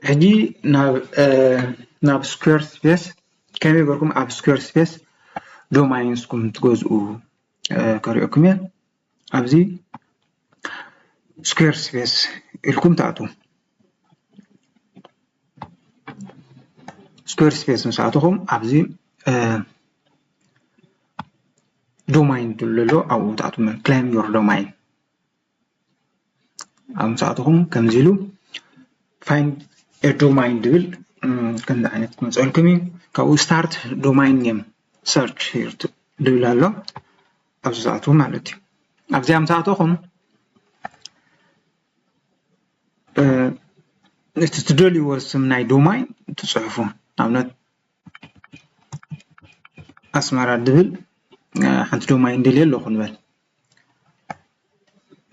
ሕጂ ናብ ናብ Squarespace ከመይ ገርኩም ኣብ Squarespace ዶማይንስኩም ትገዝኡ ከርእየኩም እየ። ኣብዚ Squarespace ኢልኩም ትኣትዉ። Squarespace ምስ ኣተኹም ኣብዚ ዶማይን ዝብል ኣሎ ኣብኡ ትኣትዉ። Claim your domain ኣብ ምስ ኣተኹም ከምዚ ኢሉ find a domain ዝብል ከምዚ ዓይነት ክመፀልኩም እዩ። ካብኡ start domain name search here ዝብል ኣሎ ኣብዚ ትኣትዉ ማለት እዩ። ኣብዚኣ ምስ ኣተኹም እቲ ትደልይዎ ስም ናይ ዶማይን ትፅሕፉ። ንኣብነት ኣስመራ ዝብል ሓንቲ ዶማይን ደልየ ኣለኹ ንበል።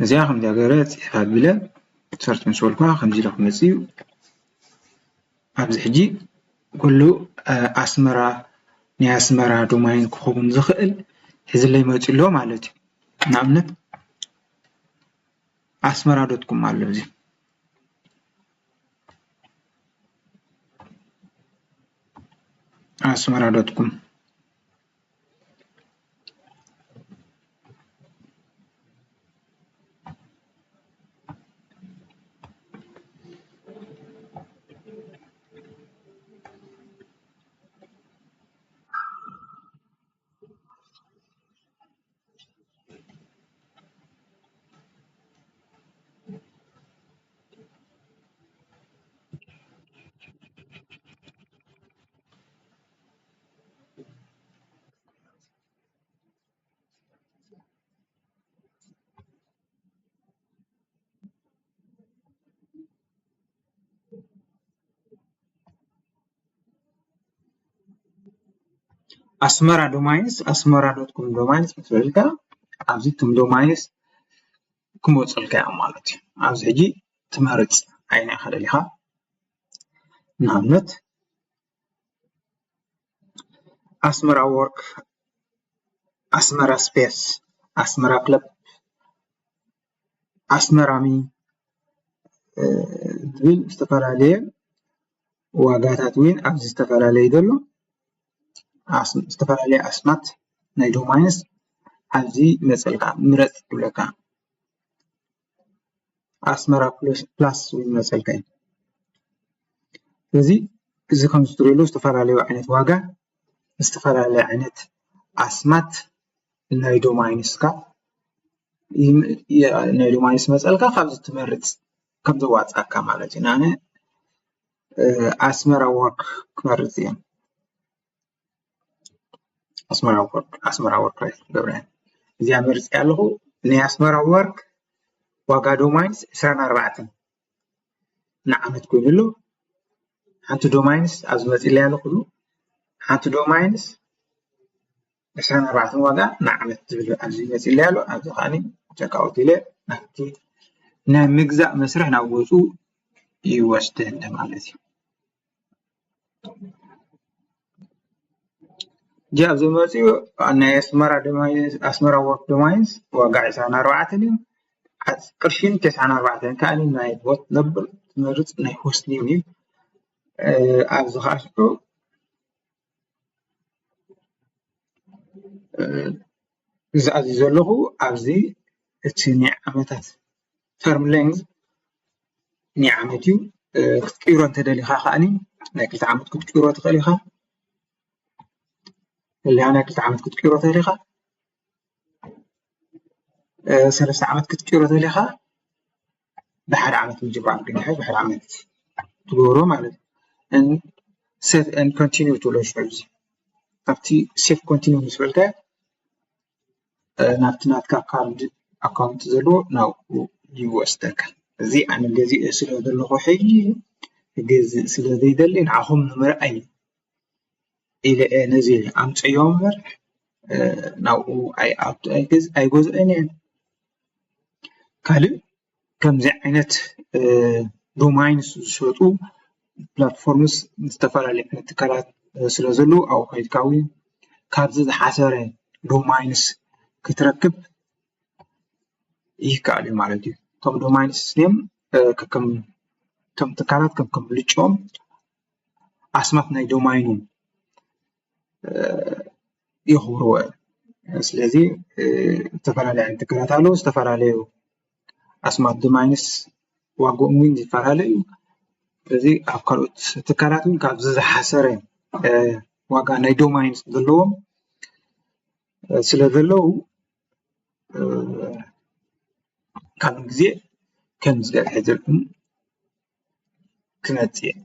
እዚኣ ከምዚኣ ገይረ ፅሒፍ ኣቢለ search ምስ በልኩ ከምዚ ኢሉ ክመፅእ እዩ። ኣብዚ ሕጂ ኩሉ ኣስመራ ናይ ኣስመራ ዶማይን ክኸውን ዝኽእል ሒዝለይ መፂኡ ኣሎ ማለት እዩ። ንኣብነት ኣስመራ ዶት ኮም ኣሎ እዚ ኣስመራ ዶት ኮም ኣስመራ ዶማይንስ ኣስመራ ዶት ኮም ዶማይንስ ምስ በልካ ኣብዚ እቶም ዶማይንስ ክመፁልካ እዮም ማለት እዩ። ኣብዚ ሕጂ ትመርፅ ኣይና ኢኻ ደሊኻ ንኣብነት ኣስመራ ወርክ ኣስመራ ስፔስ ኣስመራ ክለብ ኣስመራሚ ዝብል ዝተፈላለየ ዋጋታት እውን ኣብዚ ዝተፈላለየ ዘሎ ዝተፈላለየ ኣስማት ናይ ዶማይንስ ኣብዚ መፀልካ ምረፅ ይብለካ። ኣስመራ ፕላስ እውን መፀልካ እዩ። ስለዚ እዚ ከምዚ ትሪእሉ ዝተፈላለዩ ዓይነት ዋጋ ዝተፈላለዩ ዓይነት ኣስማት ናይ ዶማይንስካ ናይ ዶማይንስ መፀልካ ካብዚ ትመርፅ ከም ዘዋፅኣካ ማለት እዩ። ንኣነ ኣስመራ ወርክ ክመርፅ እየ። ኣስመራ ወርክ ኣስመራ ወርክ ገብረ እዚኣ መርፂ ኣለኹ። ናይ ኣስመራ ወርክ ዋጋ ዶማይንስ ዕስራን ኣርባዕተን ንዓመት ኮይኑ ኣሎ። ሓንቲ ዶማይንስ ኣብዚ መፂለይ ኣሎ ኩሉ ሓንቲ ዶማይንስ ዕስራን ኣርባዕተን ዋጋ ንዓመት ዝብል ኣብዚ መፂለይ ኣሎ። ኣብዚ ከዓ ቸካውት ኢለ ናብቲ ናይ ምግዛእ መስርሕ ናብ ገፁ ይወስደኒ ማለት እዩ። እዚ ኣብዚ መፂኡ ናይ ኣስመራ ዶማይንስ ኣስመራ ወርክ ዶማይንስ ዋጋ ዕስራን ኣርባዕተን እዩ። ቅርሽን ተስዓን ኣርባዕተን ከኣ ናይ ቦት ነበር ትመርፅ ናይ ሆስት ኔም እዩ። ኣብዚ ከዓ ሽዑ ዝኣዝዝ ዘለኹ ኣብዚ እቲ ናይ ዓመታት ተርም ሌንግዝ ናይ ዓመት እዩ። ክትቅይሮ እንተደሊኻ ከኣኒ ናይ ክልተ ዓመት ክትቅይሮ ትኽእል ኢኻ። እዚኣ ናይ ክልተ ዓመት ክትቅይሮ ትኽእል ኢኻ። ሰለስተ ዓመት ክትቅይሮ ትኽእል ኢኻ። ብሓደ ዓመት ምጅማር ግን ይሓይሽ ብሓደ ዓመት ትገብሮ ማለት እዩ። Save and continue ትብሎ ሽዑ እዚ ኣብቲ save continue ምስ በልካ ናብቲ ናትካ ካርድ ኣካውንት ዘለዎ ናብኡ ይወስደካ። እዚ ኣነ ገዚኤ ስለ ዘለኹ ሕጂ ክገዝእ ስለ ዘይደሊ ንዓኹም ንምርኣይ ኢለ እየ ነዚ ኣምፀዮ እምበር ናብኡ ኣይኣቱ ኣይገዝእን እየ። ካልእ ከምዚ ዓይነት ዶማይንስ ዝሸጡ ፕላትፎርምስ ዝተፈላለዩ ዓይነት ትካላት ስለ ዘለዉ ኣብኡ ከይድካ እውን ካብዚ ዝሓሰረ ዶማይንስ ክትረክብ ይከኣል እዩ ማለት እዩ። እቶም ዶማይንስ ኔም ከከም እቲ እቶም ትካላት ከም ከም ምልጭኦም ኣስማት ናይ ዶማይኖም የኽብርዎ እዮም። ስለዚ ዝተፈላለዩ ዓይነት ትካላት ኣለዉ፣ ዝተፈላለዩ ኣስማት ዶማይንስ ዋግኦም እውን ይፈላለ እዩ። ስለዚ ኣብ ካልኦት ትካላት እውን ካብዚ ዝሓሰረ ዋጋ ናይ ዶማይንስ ዘለዎም ስለ ዘለዉ ካልእ ግዜ ከም ዝገርሐ ዘልኩም ክመፅእ